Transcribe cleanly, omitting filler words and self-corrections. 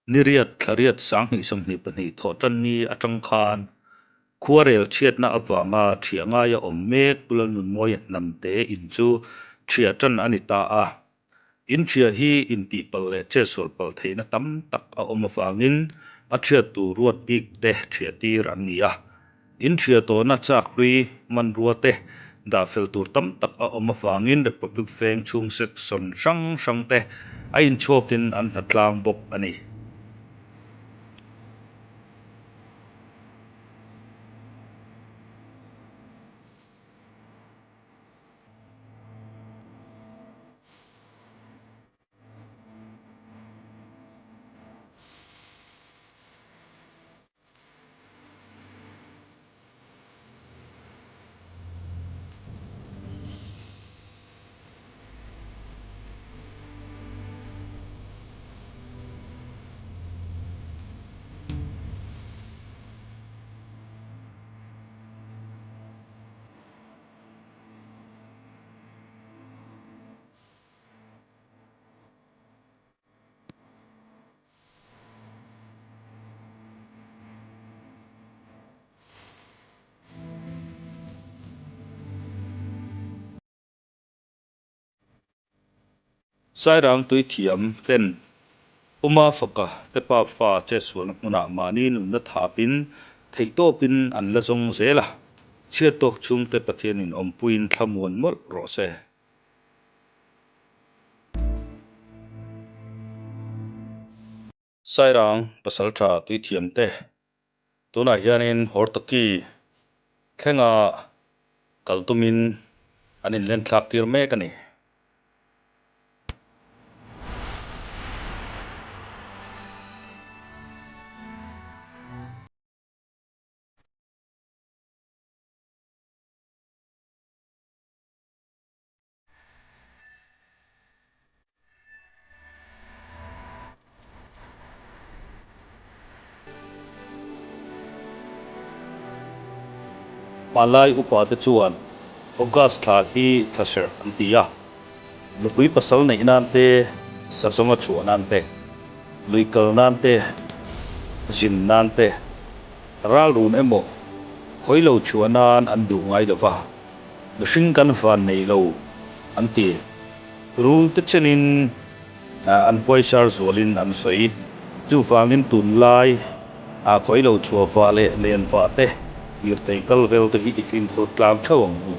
Niriat thlariat 2022 thawhtanni atang khan khuarel chhiatna avanga thiah ngaia awm mek Pu Lalnunmawia hnamte in chu thiah tan a ni ta a. In thiah hi intihpalh leh chetsual palh theihna tam tak a awm avangin a thiat tur ruat bik te thiah tir an ni a. In thiah tawhna chak hlui hmanrua te dah fel tur tam tak a awm avangin Republic Veng chhung section hrang hrang te a inchhuakin an hnatlang bawk a ni. Sairang tui thiam ten Puma faka te pa fa chetsualna hmunah mahni nunna thapin theihtawpin an la zawng zel a, chhiat tawk chhungte Pathianin awmpuiin thlamuan mawlh rawh se. Sairang pasal tha tui thiam te tunah hianin Hortoki thlenga kal tumin an inlen thlak tir mek a ni. Hmanlai upate chuan August thla hi thla serh an ti a, nupui pasal neih nan te, sazawnga chhuah nan te, lui kal nan te, zin nan te, ral run emaw khawi lo chhuah nan an duh ngai lo va. Mihring kan van nei lo an ti. Rul te chenin an huaisar zualin an sawi. Chuvangin tunlai ah khawi lo chhuah vah leh len vah te, lirthei kal vel te hi i fimkhur tlang theuh ang u.